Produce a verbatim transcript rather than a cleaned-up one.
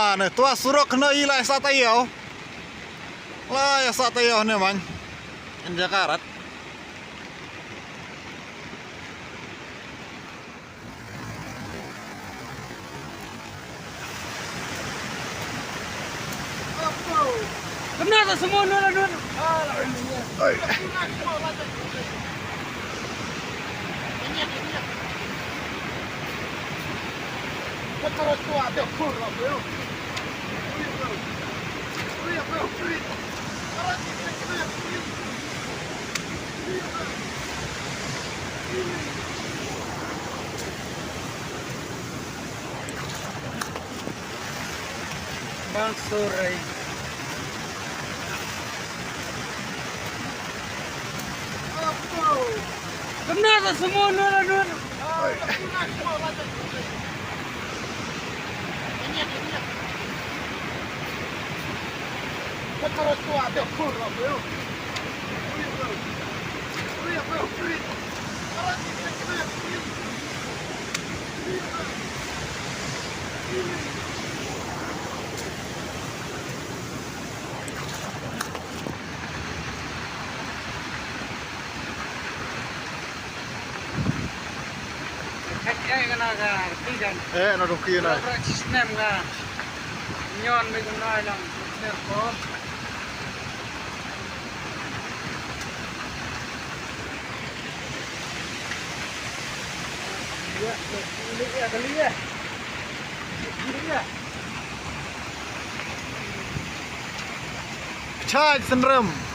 Ane tua surok hne i lai sa tayo. Lai sa tayo hne man. India karat. Kena tak semua nol nol. Oi. Bang Surai. Kena tak semua nol nol. Eh, na duki na. Chai Synrem.